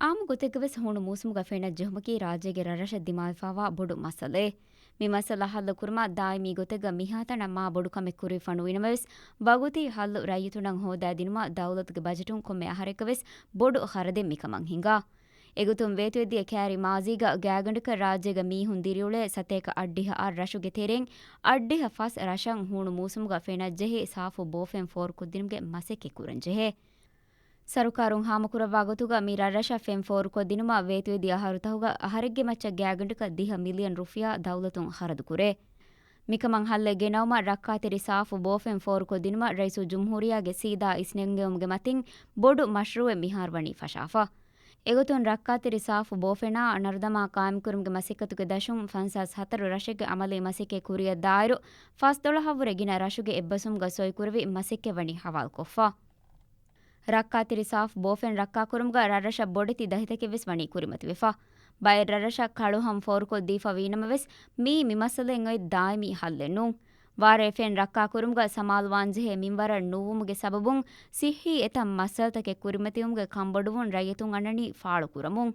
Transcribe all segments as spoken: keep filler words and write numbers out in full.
އާއްމު ގޮތެއްގަ ވެސް ހޫނު މޫސުމުގަ ފެނަށް ޖެހުމަކީ ރާއްޖޭގެ ރަށްރަށަށް ދިމާވެފައިވާ ބޮޑު މައްސަލައެއް. މި މައްސަލަ ހައްލު ކުރުމަށް ދާއިމީ ގޮތެއްގަ މިހާތަނަށް މާ ބޮޑު ކަމެއް ކުރެވިފަ ނުވިނަމަވެސް، ވަގުތީ ހައްލު ރައްޔިތުންނަށް ހޯދާދިނުމަށް ދައުލަތުގެ ބަޖެޓުން ކޮންމެ އަހަރެއްގަ ވެސް ބޮޑު ޚަރަދެއް މިކަމަށް ހިނގާ. އެގޮތުން ވޭތުވެދިޔަ ކައިރި މާޒީގަ ގާތްގަނޑަކަށް ރާއްޖޭގަ މީހުން ދިރިއުޅޭ ސަތޭކަ އަށްޑިހަ އަށް ރަށުގެ ތެރެއިން އަށްޑިހަ ފަސް ރަށަށް ހޫނު މޫސުމުގަ ފެނަށްޖެހި ސާފު ބޯފެން ފޯރުކޮށްދިނުމުގެ މަސައްކަތް ކުރަންޖެހޭ. ސަރުކާރުން ހާމަކުރައްވާ ގޮތުގަ މި ރަށްރަށަށް ފެން ފޯރުކޮށްދިނުމަށް ވޭތުވެދިޔަ އަހަރުތަކުގަ އަހަރެއްގެ މައްޗަށް ގާތްގަނޑަކަށް ދިހަ މިލިއަން ރުފިޔާ ދައުލަތުން ޚަރަދުކުރޭ. މިކަމަށް ހައްލެއް ގެނައުމަށް ރައްކާތެރި ސާފު ބޯފެން ފޯރުކޮށްދިނުމަށް ރައީސުލްޖުމްހޫރިއްޔާގެ ސީދާ އިސްނެންގެވުމުގެ މަތިން ބޮޑު މަޝްރޫއެއް މިހާރު ވަނީ ފަށާފަ. އެގޮތުން ރައްކާތެރި ސާފު ބޯފެނާ ނަރުދަމާ ޤާއިމްކުރުމުގެ މަސައްކަތުގެ ދަށުން ފަންސާސް ހަތަރު ރަށެއްގެ ޢަމަލީ މަސައްކަތް ކުރިއަށް ދާއިރު، ފަސްދޮޅަހަށްވުރެ ގިނަ ރަށުގެ އެއްބަސްވުމުގަ ސޮއިކުރެވި މަސައްކަތް ވަނީ ހަވާލުކޮށްފަ. ރައްކާތެރި ސާފު ބޯފެން ރައްކާކުރުމުގަ ރަށްރަށަށް ބޮޑެތި ދަހިތަކެއް ވެސް ވަނީ ކުރިމަތިވެފަ. ބައެއް ރަށްރަށަށް ކަޅުހަން ފޯރުކޮށްދީފަ ވީނަމަވެސް، މީ މި މައްސަލައިން އޮތް ދާއިމީ ހައްލެއް ނޫން. ވާރޭ ފެން ރައްކާކުރުމުގަ ސަމާލުވާންޖެހޭ މިންވަރަށް ނުވުމުގެ ސަބަބުން، ސިއްހީ އެތައް މައްސަލަތަކެއް ކުރިމަތިވުމުގެ ކަންބޮޑުވުން ރައްޔިތުން އަންނަނީ ފާޅުކުރަމުން.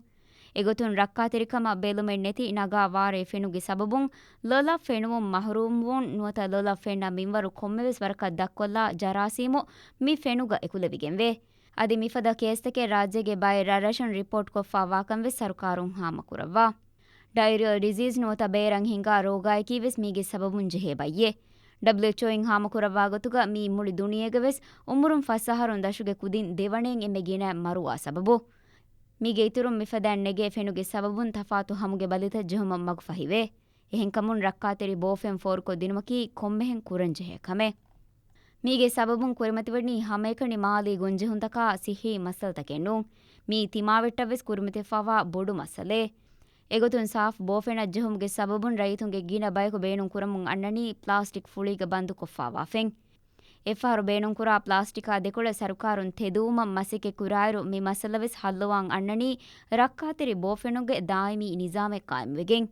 އެގޮތުން ރައްކާތެރިކަމަށް ބެލުމެއް ނެތި ނަގާ ވާރޭ ފެނުގެ ސަބަބުން ލޮލަށް ފެނުވުން މަޙްރޫމްވުން ނުވަތަ ލޮލަށް ފެންނަ މިންވަރު ކޮންމެވެސް ވަރަކަށް ދަށްކޮށްލާ ޖަރާސީމު މި ފެނުގަ އެކުލެވިގެންވޭ. އަދި މިފަދަ ކޭސްތަކެއް ރާއްޖޭގެ ބައެއް ރަށްރަށުން ރިޕޯޓްކޮށްފައިވާކަން ވެސް ސަރުކާރުން ހާމަކުރައްވާ. ޑައިރިއަލް ޑިޒީޒް ނުވަތަ ބޭރަށް ހިނގާ ރޯގާއެކީ ވެސް މީގެ ސަބަބުން ޖެހޭ ބައްޔެއް. ޑަބްލިއުއެޗްއޯއިން ހާމަކުރައްވާ ގޮތުގަ މީ މުޅި ދުނިޔޭގަ ވެސް އުމުރުން ފަސް އަހަރުން ދަށުގެ ކުދިން ދެވަނައިން އެންމެ ގިނައަށް މަރުވާ ސަބަބު. މީގެ އިތުރުން މިފަދައިން ނެގޭ ފެނުގެ ސަބަބުން ތަފާތު ހަމުގެ ބަލިތައް ޖެހުމަށް މަގުފަހިވޭ. އެހެންކަމުން ރައްކާތެރި ބޯފެން ފޯރުކޮށްދިނުމަކީ ކޮންމެހެން ކުރަންޖެހޭ ކަމެއް. މީގެ ސަބަބުން ކުރިމަތިވަނީ ހަމައެކަނި މާލީ ގޮންޖެހުންތަކާ ސިއްހީ މައްސަލަތަކެއް ނޫން. މީ ތިމާވެއްޓަށްވެސް ކުރިމަތިވެފައިވާ ބޮޑު މައްސަލައެއް. އެގޮތުން ސާފު ބޯފެނަށް ޖެހުމުގެ ސަބަބުން ރައްޔިތުންގެ ގިނަ ބަޔަކު ބޭނުން ކުރަމުން އަންނަނީ ޕްލާސްޓިކް ފުޅީގަ ބަންދުކޮށްފައިވާ ފެން. އެއްފަހަރު ބޭނުންކުރާ ޕްލާސްޓިކާ ދެކޮޅެއް ސަރުކާރުން ތެދުވުމަށް މަސައްކަތް ކުރާއިރު، މި މައްސަލަވެސް ހައްލުވާން އަންނަނީ ރައްކާތެރި ބޯފެނުގެ ދާއިމީ ނިޒާމެއް ޤާއިމްވެގެން.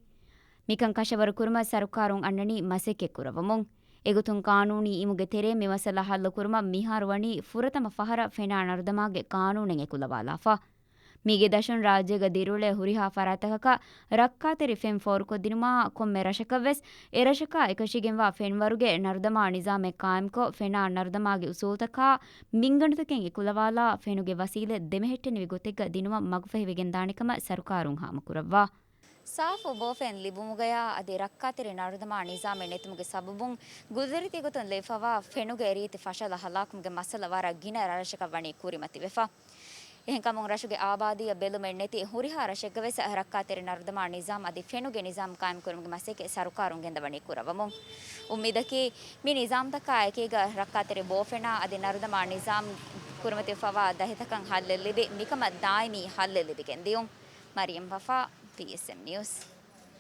މިކަން ކަށަވަރު ކުރުމަށް ސަރުކާރުން އަންނަނީ މަސައްކަތް ކުރައްވަމުން. އެގޮތުން ޤާނޫނީ އިމުގެ ތެރޭ މި މައްސަލަ ހައްލު ކުރުމަށް މިހާރު ވަނީ ފުރަތަމަ ފަހަރަށް ފެނާ ނަރުދަމާގެ ޤާނޫނެއް އެކުލަވާލާފަ. މީގެ ދަށުން ރާއްޖޭގަ ދިރިއުޅޭ ހުރިހާ ފަރާތްތަކަކަށް ރައްކާތެރި ފެން ފޯރުކޮށްދިނުމާ، ކޮންމެ ރަށަކަށްވެސް އެ ރަށަކާ އެކަށީގެންވާ ފެންވަރުގެ ނަރުދަމާ ނިޒާމެއް ޤާއިމްކޮށް، ފެނާ ނަރުދަމާގެ އުސޫލުތަކާ މިންގަނޑުތަކެއް އެކުލަވާލާ، ފެނުގެ ވަސީލަތް ދެމެހެއްޓެނިވި ގޮތެއްގަ ދިނުމަށް މަގުފަހިވެގެންދާނެކަމަށް ސަރުކާރުން ހާމަކުރައްވާ. ސާފު ބޯފެން ލިބުމުގަޔާ އަދި ރައްކާތެރި ނަރުދަމާ ނިޒާމެއް ނެތުމުގެ ސަބަބުން ގުދުރަތީ ގޮތުން ލެވިފައިވާ ފެނުގެ ރީތި ފަށަލަ ހަލާކުމުގެ މައްސަލަ ވަރަށް ގިނަ ރަށްރަށަކަށް ވަނީ ކުރިމަތިވެފަ. އެހެންކަމުން ރަށުގެ އާބާދީއަށް ބެލުމެއް ނެތި ހުރިހާ ރަށެއްގަވެސް ރައްކާތެރި ނަރުދަމާ ނިޒާމް އަދި ފެނުގެ ނިޒާމް ޤާއިމްކުރުމުގެ މަސައްކަތް ސަރުކާރުން ގެންދަވަނީ ކުރައްވަމުން. އުއްމީދަކީ މި ނިޒާމްތަކާ އެކީގަ ރައްކާތެރި ބޯފެނާ އަދި ނަރުދަމާ ނިޒާމް ކުރިމަތިވެފައިވާ ދަހިތަކަށް ހައްލެއް ލިބި، މިކަމަށް ދާއިމީ ހައްލެއް ލިބިގެން ދިޔުން. މަރިޔަމް ވަފާ، ޕީއެސްއެމް ނިއުސް.